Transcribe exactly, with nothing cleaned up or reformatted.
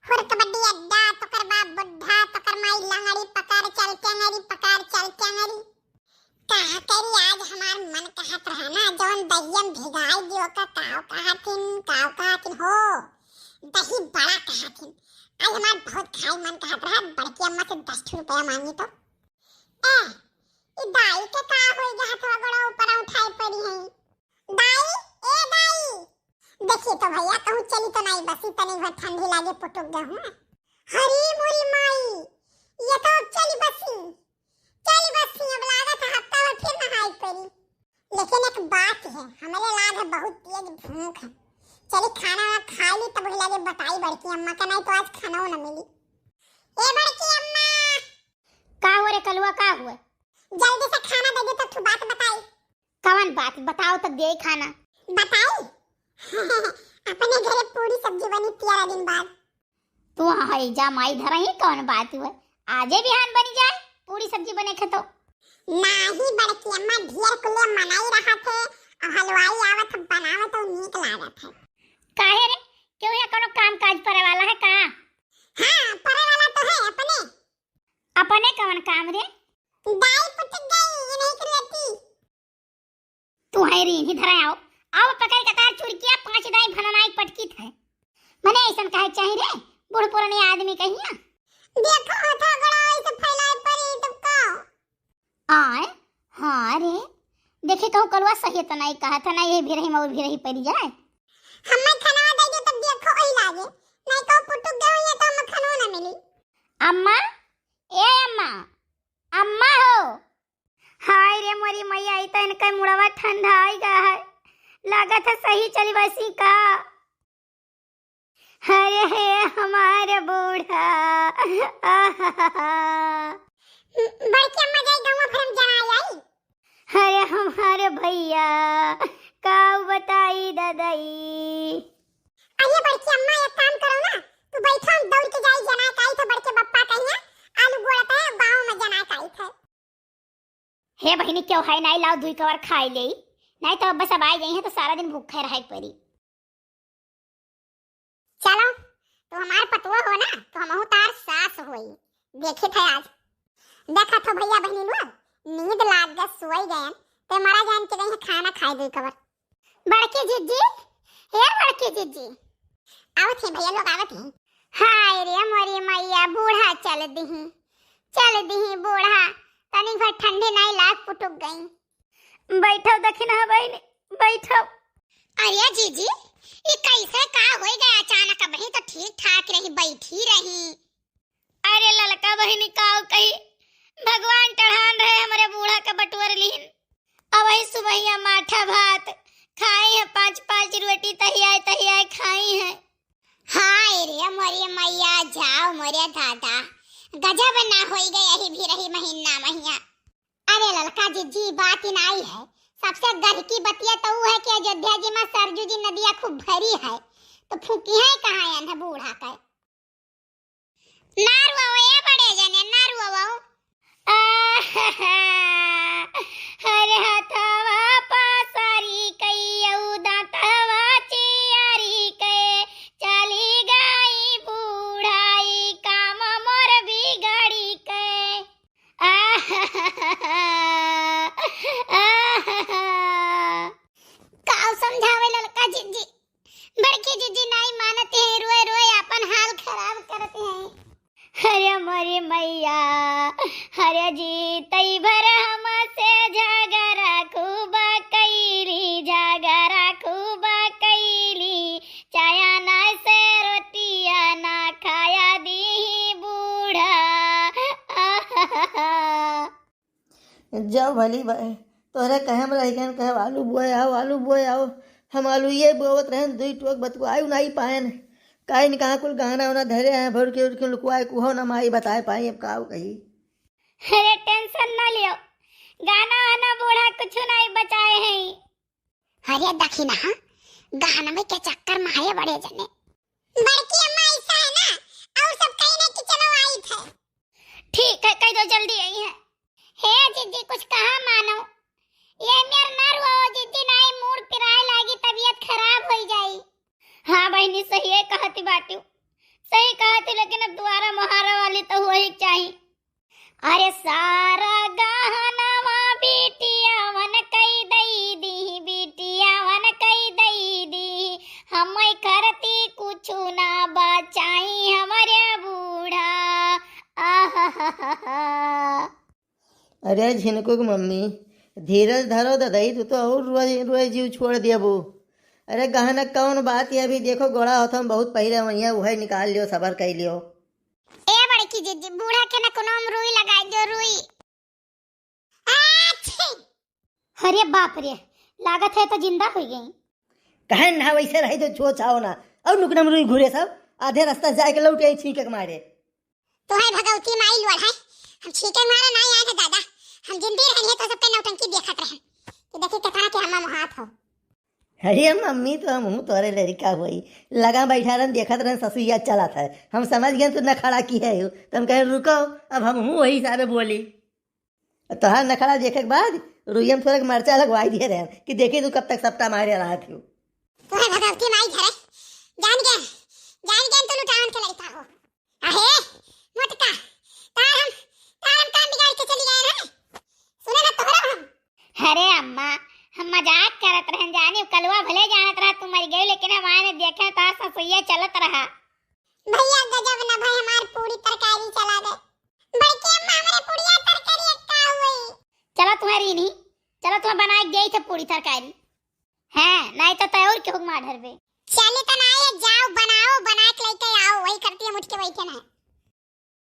फुर कबड्डी अड्डा, तोकर बाप बुढ़ा, तोकर माई लंगड़ी, पकड़ चल टेंगड़ी, पकड़ चल टेंगड़ी। का करी, आज हमार मन कहत रहा ना, जौन दहिया में भिगाई दियो का, काव कहथिन, काव कहथिन हो, दही बड़ा कहथिन। आज हमार बहुत खाई मन कहत रहा, बड़की अम्मा से दस ठो रुपया मांगी तो। ए, ई दाई के का होई गया, हथवा गोड़ा ऊपर उठाई पड़ी है। दाई, ए दाई। देखिए तो भैया, कहूँ चली तो नहीं बसी, तनी भर ठंडी लागे, पुटुक गए हूँ। हरी मोरी माई, ये तो चली बसी, चली बसी, अब लागत है हफ्ता भर फिर नहाई पड़ी। लेकिन एक बात है, हमरे लाग है बहुत तेज भूख है। चली खाना वाना खा ली, तब वही लागे बताई बड़की अम्मा का, नहीं तो आज खाना ना मिली। ए बड़की अम्मा। का हुआ रे कलुआ, का हुआ? जल्दी से खाना दे दे तो तू बात बताई। कवन बात बताओ तो दे खाना। बताई? अपने घरे पूरी सब्जी बनी तेरह दिन बाद। तू हाँ है जा माई धरा ही कौन बात हुआ? आजे बिहान बनी जाए पूरी सब्जी बने खे तो। नाही बड़की अम्मा, ढेर कुले मनाई रहा थे, और हलवाई आवत बनावत तो नीक लागत है। काहे रे, क्यों यहाँ कोनो काम काज परे वाला है का? हाँ, परे वाला तो है अपने। अपने कवन काम रे? दाई पुटक गई, ये नहीं कर लेती। तू है री, इन्हीं धरा आओ। आओ पकड़ के तार चुरकिया, पांच दाई भननाई पटकी थे। मने ऐसन कहे चाही रे, बूढ़ पुरानी आदमी कहिया। देखो हथा गोड़ा ऐसे फैलाए परी तब का? आए, हाँ रे, देखे कहूँ कलुआ सही तो नहीं कहा था ना, ये भी रही मऊ भी रही परी जाए। हमें खाना दे दे तब देखो वही लागे, नहीं तो पुटुक गए ये तो हमें खाना ना मिली। अम्मा, ए अम्मा, अम्मा हो। हाय रे मोरी मैया, ई तो इनका मुड़वा ठंडा आई गा है। लागत है सही चली बसी का। अरे हे हमार बूढ़ा। आहाहा। बड़की अम्मा जाई गौवा भरम जनाई आई। अरे हमार भैया, का बताई ददई। अरे बड़की अम्मा, एक काम करो ना, तू बैठो, हम दौड़ के जाई, जना काई थे बड़के बप्पा कहिया, आलू गोड़त है, गाँव में जना काई थे। हे बहिनी, क्यों है नाई लाओ, दुई कवर खाई ले, नाई तो बस अब आई गई है तो सारा दिन भूखे रहे परी। चलो, तू हमार पतुआ हो ना, तो हमहू तार सास होई। देखित है आज। देखा तो भैया बहिनी लोग, नींद लाग गए, सोई गए, ते मरा जान के गई है खाना खाए दुई कवर। बड़की जिज्जी, हे बड़की जिज्जी। आवत ही भैया लोग, आवत ही। हाय रे मोरी मैया, बूढ़ा चल दिही, चल दिही बूढ़ा, तनी भर ठंडी नाई लाग पुटुक गई। बैठो दखिनहा बहिनी, बैठो। अरे जीजी, ई कैसे का होई गया अचानक? अबही तो ठीक ठाक रही, बैठी रही। अरे ललका बहिनी, काव कही, भगवान टढ़ान रहे, हमरे बूढ़ा के बटुअर लीन। अबही सुबहिया माठा भात खाई है, पाँच पाँच रोटी तहियाए तहियाए खाई है। हाय रे मोरे मैया, जाओ मोरे दादा, गजब ना होई गए यही भी रही महीना महिया। अरे ललका जिज्जी, बात ही नाई है, सबसे गढ़ की बतिया तो ऊ है कि अयोध्या जी में सरजू जी नदिया खूब भरी है, तो फूकी है कहाँ एन्ह बूढ़ा के। ना रुआओ ए बड़े जने, ना रुआओ। आहाहा, हर हथवा पसारी कइयौ दाँतवा चियारी के, चली गई बूढ़ाई काम मोर बिगड़ी के। आहाहा, आहाहा। काव समझावे ललका जिज्जी, बड़की जिज्जी नाई मानत हैं, रोए रोए आपन हाल खराब करत हैं। हरे मोरी मैया, हरे जी तई भर हमसे झगड़ा खूब कैली, झगड़ा खूब कैली, चाया ना से रोटिया ना खाया दी बूढ़ा। जब भली बाय, तोहरे कहे में रह गए, कहे, "आलू बोए आओ, आलू बोए आओ।" हम आलू ये बोवत रहेन, दुई टोक बतुआई नाई पाएन। काइन कहाँ कुल गहना उना धरे हैं, भर के उठ के लुकवाए, कुहो ना माई बताए पाई, अब काव कही। अरे tension ना लियो, गहना वहना बूढ़ा कुछ नाई बचाए हैं। अरे दखिनहा, गहनवे के चक्कर में है बड़े जने। बड़की अम्मा ऐसा है ना, और सब कहीं ना कि चलो आई थे। ठीक है, कह दो जल्दी आई है। हे जिज्जी, कुछ कहा मानो, ये मेर ना रुआओ जिज्जी, ना ये मूड पिराए लागी, तबीयत खराब होई जाई। हाँ बहिनी, सही है कहती बाटू, सही कहत ही, लेकिन अब दुआरा मोहारा वाली तो होई के चाही। अरे सारा गहनवा बिटियावन कई दई दी, बिटियावन कई दई दी, हमई करती कुछु ना बचाई हमरे बूढ़ा। आहाहाहा। अरे झिनकू के मम्मी, धीरज धरो ददई, तू तो और रोए, रोए जीव छोड़ देबू। अरे गहना कौन बात है, अभी देखो गोड़ा होत हम बहुत पहिले वहिया उहे निकाल लियो, सबर कइ लियो। ए बड़की जीजी, बूढ़ा के ना कोनो में रुई लगाई दो, रुई। आछी! अरे बाप रे, लागत है तो जिंदा होइ गई। कहे ना वैसे रही तो छो छाओ ना, और नुकनम रुई घूरे सब, आधे रास्ता जाए के लौट आई छींके के मारे। तोहे भगवती माई लोढ़ाए, हम छींके मारे नाहीं आए थे दादा, हम जिंदी रहन है तो सबके नौटंकी देखत रहन कि देखी कितना के हम्मा मोहात हो। अरे मम्मी, तो हमहू तोरे लड़का होई, लगा बैठा रहन, देखत रहन ससुइया चलत है, हम समझ गए तू नखड़ा की है हो, तो हम कहे रुको, अब हमहू वही हिसाबे बोली। तोहार नखड़ा देखे के बाद रुइया में थोड़ा मरचा लगवाई दिए रहन कि देखी तू कब तक सपटा मारे रहत हो। तोहे भगवती माई धरे, जान गए, जान गए तू लुटावन के लड़का हो। अहे मोटका, तार हम, तार हम काम बिगाड़ के चली गए हैं। सुने ना तोहरा हम। अरे अम्मा, हम मजाक करत रहन जानी, कलुआ भले जानत रहा तू मर गई, लेकिन हम आए देखे तार ससुइया चलत रहा। भैया गजब ना भाई, हमार पूरी तरकारी चला दे। बड़की अम्मा, हमरे पूरिया तरकारी का हुई? चलो तुम्हारी नहीं, चलो तुम्हें बनाए गई थे पूरी तरकारी। हैं, नाहीं तो तय और केहू के मार डरबे। चली तो ना, ये जाओ बनाओ, बना के लेके आओ, वही करती है उठ के बैठे ना।